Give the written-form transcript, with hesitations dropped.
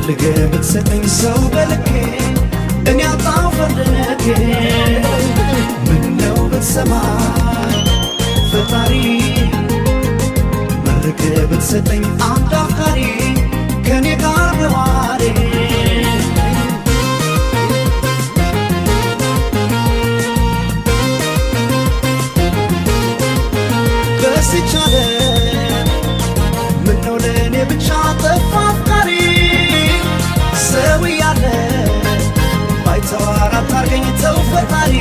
ፈልገህ ብትሰጠኝ ሰው በልኬ እኔ አጣው ፈልጌ። ምነው ብትሰማኝ ፈጣሪ፣ መርቀህ ብትሰጠኝ አንድ አፍቃሪ ከኔ ጋር ነዋሪ። በዚች ዓለም ምነው ለእኔ ብቻ ጠፋ አፍቃሪ? ሰው እያለ ባይተዋር አታርገኝ ተው ፈጣሪ።